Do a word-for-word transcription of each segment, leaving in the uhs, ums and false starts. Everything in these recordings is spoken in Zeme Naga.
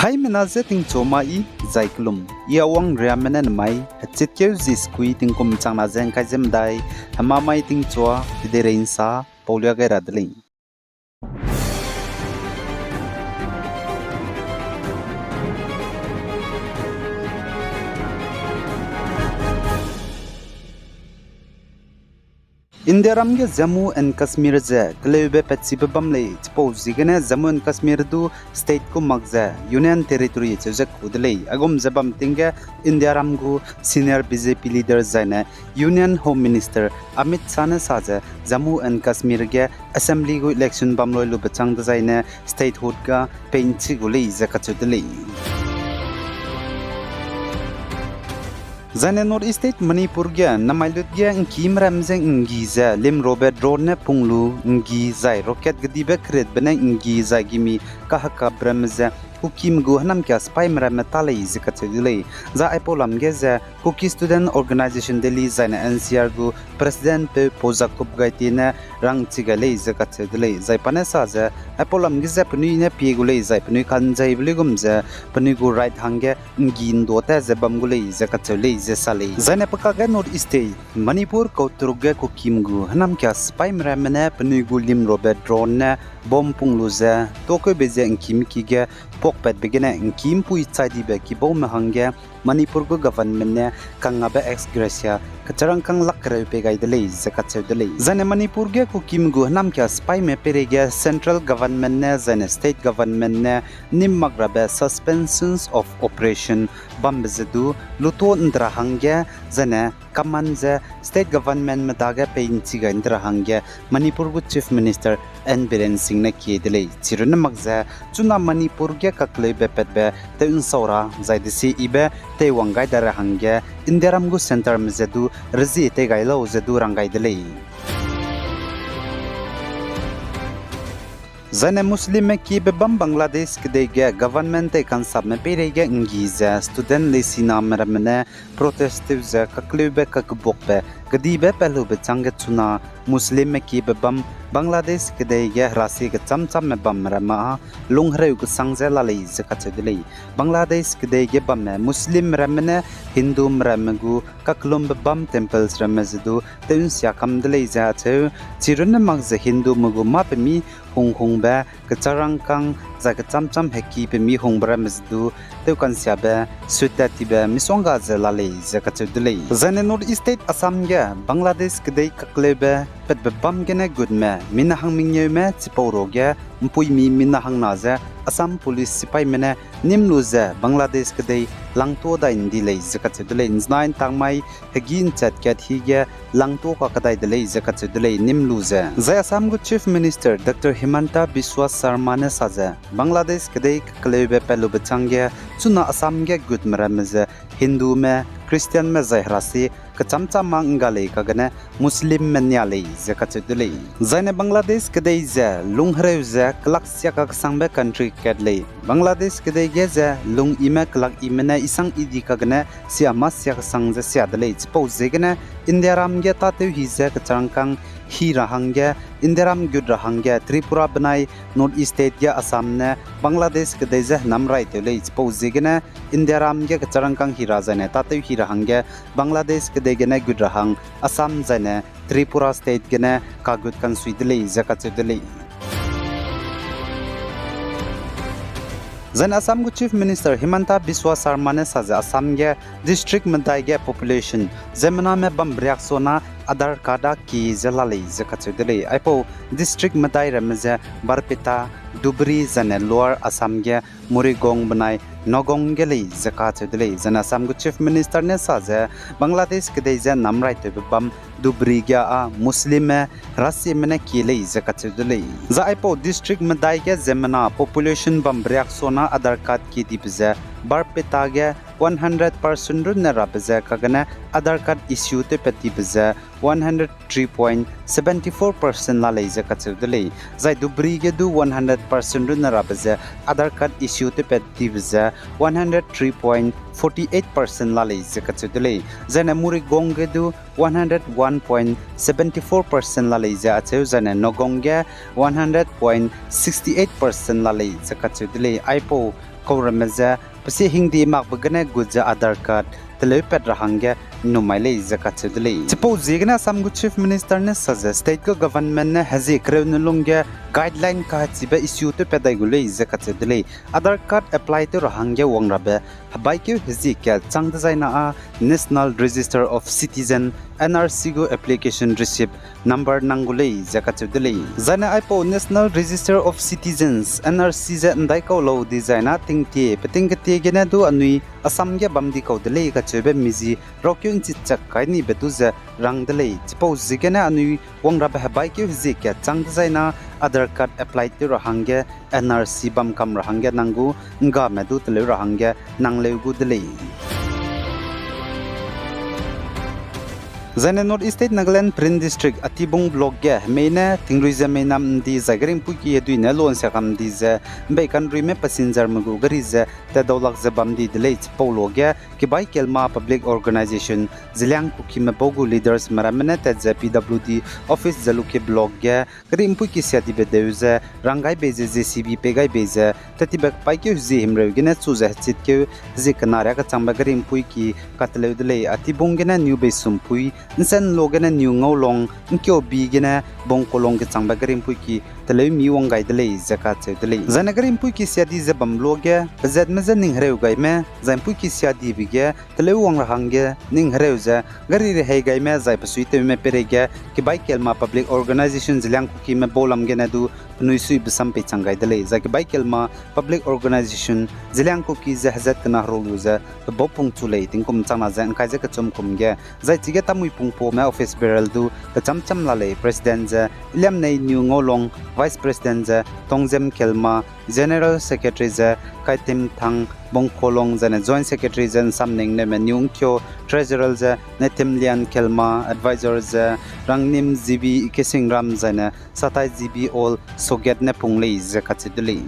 Haimena je tingchua ma i, zai kelum, i awang riame ne nemai hechitkeu zi sekui tingkum changna ze ngkai ze medai, hema mai tingchua, kedeirei nsa, paulia gai ra de lei. Indiaram ge Jammu and Kashmir ze keleube patchibe bam lei, chipau ziegene Jammu and Kashmir du state gu mak ze Union Territory cheu ze ku de lei. Aigum ze bam ting ge Indiaram gu senior B J P leader zaine Union Home Minister Amit Shah ne sa ze Jammu and Kashmir ge assembly gu election bam loi lube chang dezaine statehood ga pei nchi gu lei ze kacheu de lei. Zaine North East State Manipur ge namai lut ge ngkîme ramme je nggi ze limrobe drone ne pung lu nggi zai rocket gedibe keritbe ne nggi zai gimi kahekap ramme ze Kukime gu hênamkia sipaime ramme ta lei ze kacheu de lei. Zai aipau lam ge ze Kuki Student Organisation Delhi zaine N C R gu president peu Pu Jacob Gaite ne rangchi gai lei ze kacheu de lei. Zai pa ne sa ze aipau lam ge ze penui ne pie gu lei zai penui kanzeibe luigum ze penui gu right hangge nggi ndua ta ze bam gu lei ze kacheu lei ze sa lei. Zaine pe kage North East State Manipur kauteruk ge Kukime gu hênamkia sipaime ramme ne penui gu limrobe drone ne bomb pung lu ze tuakeube ze ngkîme ki ge puakpatbe gene ngkîmpui chai dibe kibaume hangge Manipur gu government ne kangngabe ex gratia kecharangkâng lak kereu pei gai de lei ze kacheu de lei. Zaine Manipur ge Kukime gu hênamkia sipaime peireige central government ne zaine state government ne nîm mak rabe suspensions of operation bambe ze du luto ndra hangge zaine command ze state governmentme dage pei nchi gai ndra hangge Manipur gu Chief Minister N Biren Singh ne kie de lei. Chirunne mak ze chuna Manipur ge kakleube patbe tew nsau ra zai desi ibe teiwang gai da ra hangge Indiaram gu centreme ze du rezie tei gai lau ze du rang gai de lei. Zaine Muslimme kiebe bam Bangladesh kedei ge government tei kansapme peireige nggi ze student leisiname ramme ne protest tew ze kakleube kakebuakbe kedibe pat lube changge chuna Muslimme kiebe bam Bangladesh kedei ge herasi kechamchamme bam ramme â lunghereu kesang ze la lei ze kacheu de lei. Bangladesh kedei ge bamme Muslimme ramme ne Hindume ramme gu kakellumbe bam temples ramme ze du tew nsia kam de lei ze acheu, chirunne mak ze Hindume gu mâ pemi hunghungbe, kecharangkâng zai kechamcham heki pemi hungbe ramme ze du tew kansiabe, suitat tibe misongga ze la lei ze kacheu de lei. Zaine North East State Assam ge Bangladesh kedei kakleube patbe bam gene gutme mina hang mengeume chipau ruage mpuimi mina hangna ze Assam Police sipaime ne nîm lu ze Bangladesh kedei langtua dai ndi lei ze kacheu de lei. Nznai ntangmai hegî nchat kat hi ge langtua kakadai de lei ze kacheu de lei nîm lu ze. Zai Assam gu Chief Minister Doctor Himanta Biswa Sarma ne sa ze, Bangladesh kedei kakleube pat lube changge chuna Assam ge gutme ramme ze Hindume, Christianme zai herasi kechamcham ma ngga lei kagene Muslimme nia lei ze kacheu de lei. Zaine Bangladesh kedei ze lunghereu ze kelak sia kaksangbe country kat lei. Bangladesh kedei ge ze lung ime kelak ime ne isang idi kagene sia mâ sia kesang ze sia de lei. Chipau ziegene Indiaram ge tâtew hi ze kecharangkâng hi ra hangge, Indiaram gut ra hangge, Tripura benai North East State ge Assam ne Bangladesh kedei ze hênam raitew lei. Chipau ziegene Indiaram ge kecharangkâng hi ra zaine tâtew hi ra hangge Bangladesh kedei gene gut ra hang Assam zaine Tripura State gene kagut kansui de lei ze kacheu de lei. Zaine Assam gu Chief Minister Himanta Biswa Sarma ne sa ze Assam ge district medai ge population ziemmename bam riaksona Aadhaar card â kie ze la lei ze kacheu de lei. Aipau district medai ramme ze Barpeta, Dhubri zaine Lower Assam ge Murigong benai Nagaon ge lei ze kacheu de lei. Zaine Assam gu Chief Minister ne sa ze Bangladesh kedei ze hênam raitewbe bam Dhubri ge â Muslimme herasieme ne kie lei ze kacheu de lei. Zai aipau district medai ge ziemmena population bam riaksona Aadhaar card kie dibe ze Barpeta ge one hundred percent runne rabe ze kagene Aadhaar card issue tewpat dibe ze one hundred three point seven four percent la lei ze kacheu de lei. Zai Dhubri ge du one hundred percent runne rabe ze Aadhaar card issue tewpat dibe ze one hundred three point forty eight percent la lei ze kacheu de lei. Zaine Murigong ge du one hundred one point seven four percent la lei ze acheu, zaine Nagaon ge one hundred point sixty eight percent la lei ze kacheu de lei. Aipau pau ramme ze, pe sie hingdi makbe gene gut ze Aadhaar card teleupat ra hangge ’nnum mai lei ze kacheu de lei. Chipau ziegene Assam gu Chief Minister ne sa ze state gu government ne hezie kereu ne lungge guideline kahechibe issue tewpat dai gu lei ze kacheu de lei. Aadhaar card apply tew ra hangge wang rabe hebaikeu hezie kat chang dezaine â National Register of Citizen, N R C gu application receipt number nang gu lei ze kacheu de lei. Zaine aipau National Register of Citizens, N R C ze ’ndaikau lau dizaine tingtie, peting ketie gene du anui Assam ge bam di kau de lei kacheube mizi raukeu ’nchi chak kai nibe du ze rang de lei. Chipau ziegene anui wang rabe hebaikeu hezie kat chang dezaine Aadhaar card apply tew ra hangge N R C bam kam ra hangge nang gu ’nggame du teleu ra hangge nang leu gu de lei. Zaine North East State Nagaland Peren District Atibong Block ge hemei ne tingrui ze meinam ’ndi zai gari ’mpuiki hedui ne lon siakam di ze ’mbei kanruime passengerme gu gari ze tat daulak ze bam di de lei. Chipau luage Kibai Kelma Public Organization, Zeliang Kukime bau gu leadersme ramme ne tat ze P W D office Jalukie Block ge gari ’mpuiki siadibe deu ze rang gai bei ze J C B pei gai bei ze tat tibe paîkeu hezie himreu gene chu ze hechitkeu hezie kena riâ kechangbe gari ’mpuiki kateleu de lei. Atibong gene New Beisumpui, ’nsen lo gene New Ngaulong, ’ngkeu bi gene Bongkolong kechangbe gari ’mpuiki teleu mi wang gai de lei ze kacheu de lei. Zaine gari ’mpuiki siadi ze bam luage pezatme je ning hereu gaime, zai ’mpuiki siadibe ge teleu wang ra hangge ning hereu ze gari rehei gaime zai pesuitewme peireige Kibai Kelma Public Organization Zeliang Kukime bau lam gene du penui suibe sam peichang gai de lei. Zai Kibai Kelma Public Organization Zeliang Kuki ze hezat kena herua lu ze pebau pungchu lei. Tingkum changna ze ’ngkai ze kechum kum ge, zai chige Tamui Pungpome office bearer du kecham cham la lei. President ze Iliamnei New Ngaulong, Vice President ze Tongzem Kelma, General Secretary ze Kaitim Thang Bongkolong, zaine Joint Secretary ze Nsamning Neume New ’ngkeu, Treasurer ze Netimlian Kelma, Advisor ze Rangnim G B Kesingram, zaine Satai G B Ol Soget ne pung lei ze kacheu de lei.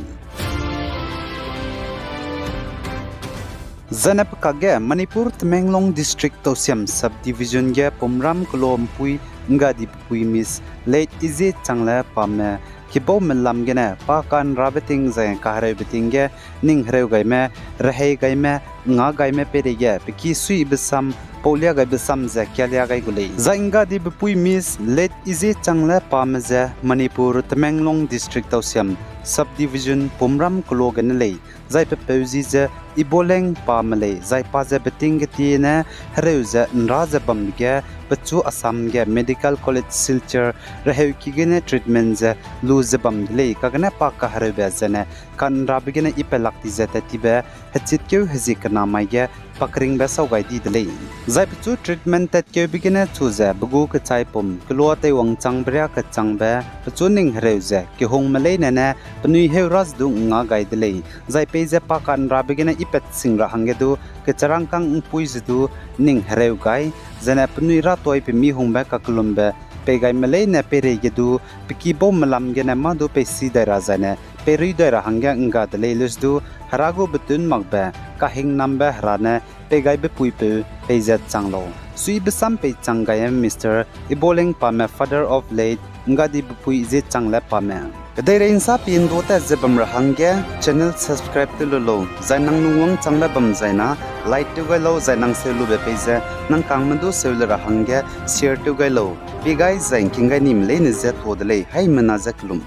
Zaine pe kakge Manipur Tamenglong District Tousem Subdivision ge pumram kelo ’mpui ’nggadibe pui Miss Late Izie Changle Pame kibaume lam gene pa ka'nrabe ting zai kahereube ting ge ning hereu gaime, rehei gaime, nga gaime peireige pe ki suibe sam, paulia gaibe sam ze kialia gai gu lei. Zai ’nggadibe pui Miss Late Izie Changle Pame ze Manipur Tamenglong District Tousem Subdivision pumram kelo gene lei. Zai pe peu zi ze Iboleng Pame lei, zai pa ze beting ketie ne hereu ze ’nra ze bambe ge pechu Assam ge Medical College Silchar reheuki gene treatment ze lu ze bam de lei. Kagene pa kahereube zene ka'nrabe gene ipat lak di ze tat tibe hechitkeu hezie kena mai ge pakringbe sau gai di de lei. Zai pechu treatment tatkeube gene chu ze pe gu kechaipum keloa teiwang changbe riâ kechangbe pechu ning hereu ze kehungme leine ne penui heu ra ze du nga gai de lei. Zai peize pa ka'nrabe gene ipat sing ra hangge du kecharangkâng ’mpui ze du ning hereu gai, zene penui râtoi pe mi hungbe kakellumbe pei gaime leine peireige du pe ki baume lam gene mâ du peisi dai ra zaine peirui dai ra hangge ’ngga de lei. Lus du Hera gu betun makbe kahingnambe Hera ne pei gaibe puipeu peize chang lau. Suibe sam peichang gaime Mister Iboleng Pame, father of late ’nggadibe pui Izie Changle Pame. Kedeirei ’nsa pindua tat ze bam ra hangge channel subscribe tew lu lau, zai nang lungwang changbe bam zaina like tew gai lau, zai nang seu lube peize nang kangme du seu le ra hangge share tew gai lau. Pie gai zai ’ngking gai nime leine je tuâ de lei, haimena je kelum.